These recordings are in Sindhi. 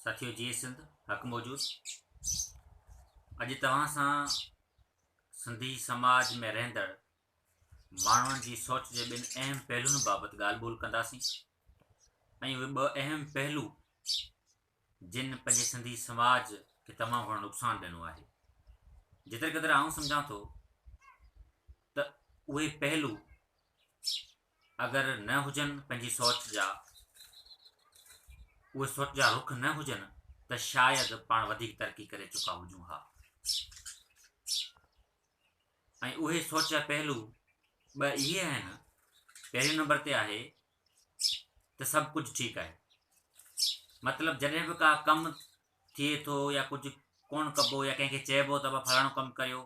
ساٿيو جيئي سنڌ حق موجود اڄ توهان سان سنڌي سماج ۾ رهندڙ ماڻهن جي سوچ جي ٻن اهم پهلوئن بابت ڳالهه ٻولهه ڪنداسين ۽ اهي ٻه اهم پهلو جن پنهنجي سنڌي سماج کي تمام گهڻو نقصان ڏنو آهي جيتري قدر آئون سمجهان ٿو ته اهي پهلو اگر نه هجن پنهنجي سوچ جا اهي سوچ جا رخ نه هجن ته شايد پاڻ وڌيڪ ترقي ڪري چڪا هجون ها ۽ اهي سوچ جا پهلو ٻه اهي آهن پهريون نمبر تي آهي ته سڀ ڪجهه ٺيڪ آهي مطلب جڏهن به ڪا ڪم ٿئي ٿو يا ڪجهه ڪون ڪبو يا ڪنهن کي چئبو ته بابا فلاڻو ڪم ڪريو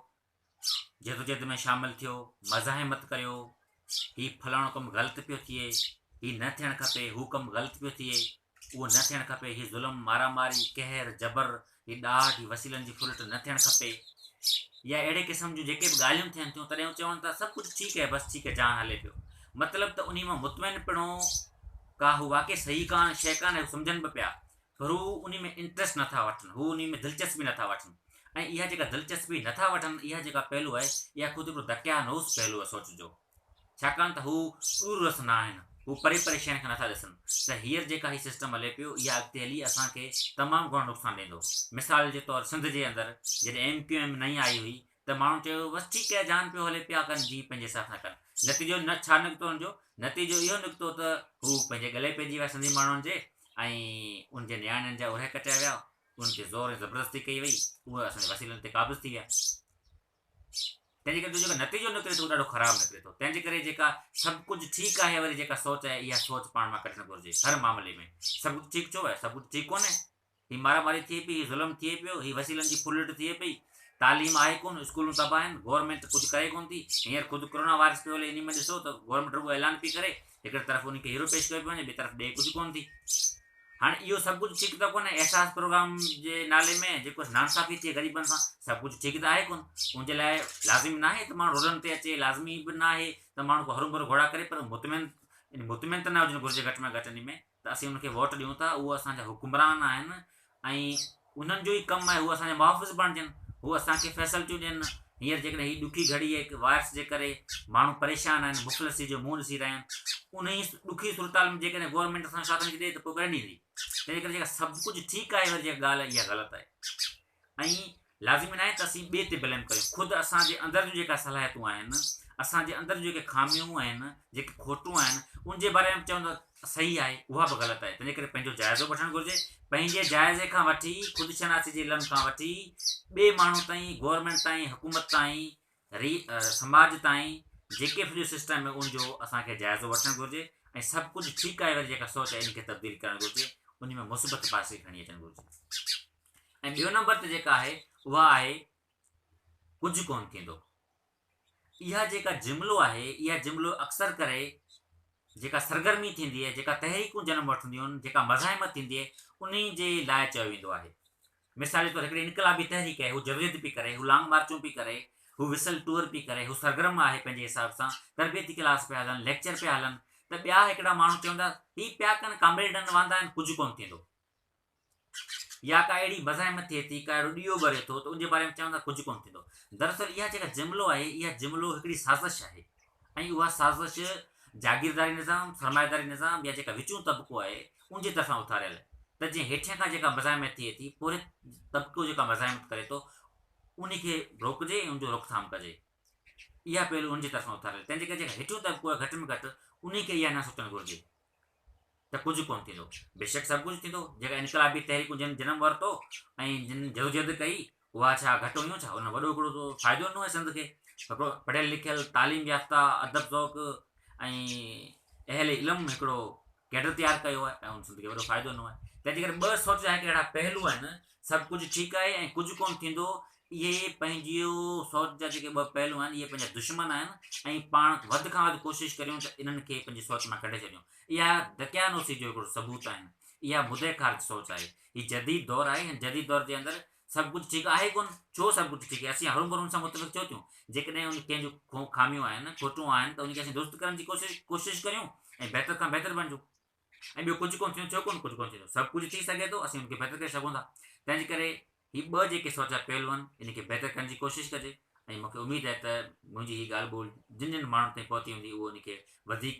جدوجهد ۾ شامل ٿيو، مزاحمت ڪريو، هي فلاڻو ڪم غلط پيو ٿئي، هي نه ٿيڻ کپي، هو ڪم غلط پيو ٿئي، اهو نه ٿيڻ کپي، هي ظلم، مارا ماري، قهر، جبر، هي ڏاڍ، هي وسيلن جي ڦرلٽ نه ٿيڻ کپي يا اهڙي قسم جون جيڪي به ڳالهيون ٿين ٿيون تڏهن هو چون ٿا سڀ ڪجهه ٺيڪ آهي بس ٺيڪ آهي جهان هلي پيو مطلب ته انهي مان مطمئن پڻو ڪا هو واقعي صحيح ڪانه شيء ڪانه هو سمجهن به پيا پر هو انهي ۾ انٽريسٽ نٿا وٺن، هو انهي ۾ دلچسپي نٿا وٺن ۽ اها جيڪا دلچسپي نٿا وٺن اها جيڪا پهلو آهي اها خود هڪڙو دقيانوس پهلو آهي سوچ جو ڇاڪاڻ ته هو ڏور رس نه آهن هو پري پري شين کي نٿا ڏسن ته هيئر جيڪا هي سسٽم هلي پيو اها اڳتي هلي اسان کي تمام گهڻو نقصان ڏيندو مثال جي طور سنڌ جي اندر جڏهن ايم ڪيو ايم نئين آئي هئي ته ماڻهن چيو بس ٺيڪ آهي جان پيو هلي پيا ڪن جيئن پنهنجي حساب سان ڪن نتيجو نه ڇا نڪتو ان جو نتيجو اهو نڪتو ته هو پنهنجي ڳلي پئجي ويا سنڌي ماڻهن جي ۽ ان جي نياڻين جا ارهه ڪٽيا ويا انهن تي زور ۽ زبردستي ڪئي وئي اهي اسان جي وسيلن تي قابض ٿي ويا تنهن جي ڪري جيڪو نتيجو نڪري ٿو ڏاڍو خراب نڪري ٿو تنهن جي ڪري جيڪا سڀ ڪجهه ٺيڪ آهي وري جيڪا سوچ آهي اها سوچ پاڻ مان ڪڍڻ گهرجي هر معاملي ۾ سڀ ڪجهه ٺيڪ ڇو آهي سڀ ڪجهه ٺيڪ ڪونهي هي مارا ماري ٿئي پئي، هي ظلم ٿئي پيو، هي وسيلن جي ڦرلٽ ٿئي پئي، تعليم آهي ڪونه، اسڪولون تباهه آهن، گورنمينٽ ڪجهه ڪري ڪونه ٿي، هينئر خود ڪرونا وائرس پيو هلي انهي ۾ ڏسو ته گورنمينٽ رڳو اعلان پئي ڪري، هڪڙي طرف انهي کي هيرو پيش ڪيو پيو وڃي ٻئي طرف ڏئي ڪجهه ڪونه ٿي. هاڻي اهو سڀ ڪجهه ٺيڪ ته ڪونهي، احساس پروگرام جي نالي ۾ جيڪو ناانصافي ٿئي غريبن سان سڀ ڪجهه ٺيڪ ته آهي ڪونه، ان جي لاء لازمي ناهي ته ماڻهو روڊن تي اچي، لازمي به ناهي ته ماڻهو ڪو هروڀرو گهوڙا ڪري پر مطمئن مطمئن ته نه هجڻ گهرجي گهٽ ۾ گهٽ انهي ۾ ته اسين انهن کي ووٽ ڏيون ٿا، اهو اسان جا حڪمران آهن ۽ انهن جو ئي ڪم آهي هو اسان جا محافظ بڻجن، هو اسان کي فيصلتيون ڏين، هينئر جيڪڏهن هي ڏکي گهڙي هڪ وائرس جي ڪري ماڻهو پريشان آهن، مفلسي جو منهن ڏسي رهيا آهن، انهي ڏکي صورتحال ۾ جيڪڏهن گورنمينٽ اسان جو ساٿ نٿي ڏئي ته پوء ڪڏهن ڏيندي؟ تنهن جي ڪري جيڪا سڀ ڪجهه ٺيڪ آهي وري جيڪا ڳالهه آهي اها غلط آهي ۽ لازمي ناهي ته اسين ٻئي تي بليم ڪريون، خود اسان جي اندر جون جيڪا صلاحيتون آهن، اسان جي اندر جون جيڪي خاميون آهن، جيڪي کوٽون آهن، ان جي باري ۾ به چون ته صحيح آهي، اها به غلط آهي، تنهنجي ڪري پنهنجو جائزو وٺڻ گهرجي، پنهنجي جائزي کان وٺي، خود شناسي جي علم کان وٺي، ٻئي ماڻهو تائين، گورنمينٽ تائين، حڪومت تائين، ري سماج تائين، جيڪي به سڄو سسٽم آهي ان جو اسان کي جائزو وٺڻ گهرجي ۽ سڀ ڪجهه ٺيڪ آهي واري جيڪا سوچ آهي ان کي تبديل ڪرڻ گهرجي، ان ۾ مثبت پاسي کڻي اچڻ گهرجي. ۽ ٻيو نمبر تي جيڪا آهي اها آهي ڪجهه ڪونه ٿيندو. اها جيڪا جملو آهي اها جملو اڪثر ڪري جيڪا سرگرمي ٿيندي آهي جيڪا تحريڪون جنم وٺنديون آهن جيڪا مزاحمت ٿيندي آهي انهي جي لاء چيو ويندو آهي. مثال جي طور هڪڙي انقلابي تحريڪ آهي هو جدوجهد پئي ڪري هو لانگ مارچون پئي ڪري هو وسل ٽوئر پئي ڪري هو سرگرم آهي پنهنجي حساب سان تربيتي ڪلاس پيا هلن ليڪچر پيا هلن ته ٻيا هڪڙا ماڻهو چوندا هي پيا ڪن ڪامريڊن واندا آهن ڪجهه ڪونه ٿيندو. يا ڪا اهڙي مزاحمت ٿئي ٿي، ڪا اهڙو ڏيئو ٻري ٿو ته ان جي باري ۾ چون ٿا ڪجهه ڪونه ٿيندو. دراصل اها جيڪا جملو آهي، اها جملو هڪڙي سازش آهي ۽ اها سازش جاگيرداري نظام، سرمائيداري نظام يا جيڪا وچون طبقو آهي، ان جي طرفان اٿاريل آهي ته جيئن هيٺين کان جيڪا مزاحمت ٿئي ٿي، پورهيت طبقو جيڪا مزاحمت ڪري ٿو، ان کي روڪجي ۽ ان جو روڪٿام ڪجي. اها پهلو ان جي طرفان اٿاريل آهي. تنهن جي ڪري جيڪا هيٺيون طبقو آهي گهٽ ۾ گهٽ انهي کي اها نه سوچڻ گهرجي. ته ڪجهه ڪونه ٿيندو. بيشڪ سڀ ڪجهه ٿيندو. جيڪا انقلابي تحريڪون جن جنم ورتو ۽ جن جدوجهد ڪئي، اها ڇا گهٽ هيون ڇا؟ انهن وڏو هڪڙو فائدو ڏنو آهي سنڌ کي. هڪڙو پڙهيل لکيل، تعليم يافته، ادب ذوق ۽ اهل علم هڪڙو ڪيڊر تيار ڪيو آهي ۽ ان سنڌ کي وڏو فائدو ڏنو آهي. تنهن جي ڪري ٻه سوچ جا هڪ اهڙا پهلو آهن، سڀ ڪجهه ٺيڪ آهي ۽ ڪجهه ڪونه ٿيندو، اهي پنهنجيو سوچ جا جيڪي ٻه پهلو آهن، اهي پنهنجا دشمن آهن ۽ پاڻ وڌ کان وڌ ڪوشش ڪريون ته انهن کي پنهنجي سوچ مان ڪڍي ڇڏيون. اها دقيانوسي جو هڪڙو ثبوت آهن. اها مدي خارج سوچ آهي. هي جديد دور آهي. هن جديد دور جي اندر سڀ ڪجهه ٺيڪ آهي ڪونه. ڇو سڀ ڪجهه ٺيڪ آهي؟ اسين هروڀرو ان سان متفق ڇو ٿيون؟ جيڪڏهن ان ڪنهن جون خاميون آهن، کوٽون آهن ته ان کي اسين درست ڪرڻ جي ڪوشش ڪريون ۽ بهتر کان بهتر بڻجون. ۽ ٻيو ڪجهه ڪونه ٿيندو ڇو ڪونه ڪجهه ڪونه ٿيندو سڀ ڪجهه ٿي سگهي ٿو اسين ان کي بهتر ڪري سگهون ٿا تنهن جي ڪري هي ٻه جيڪي سوچ جا پهلو آهن ان کي بهتر ڪرڻ جي ڪوشش ڪجي ۽ مونکي اميد آهي ته منهنجي هي ڳالهه ٻولهه جن جن ماڻهن تائين پهتي هوندي اهو ان کي وڌيڪ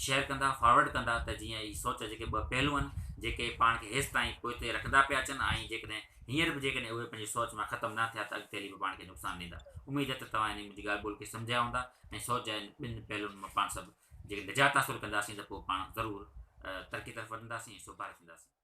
شيئر ڪندا فارورڊ ڪندا ته جيئن هي سوچ جا جيڪي ٻه پهلو آهن جيڪي پاڻ کي هيستائين پوئتي رکندا پيا اچن ۽ جيڪڏهن هينئر به جيڪڏهن اهي پنهنجي سوچ مان ختم نه ٿيا ته اڳتي هلي به پاڻ کي نقصان ڏيندا اميد آهي ته توهان هن منهنجي ڳالهه ٻولهه کي سمجهيا هوندا ۽ سوچ جا ان ٻن پهلوئن مان پاڻ سڀ جيڪڏهن نجات حاصل ڪنداسين ته پوء پاڻ ضرور ترقي طرف وڌنداسين ۽ سوڀارا ٿينداسين.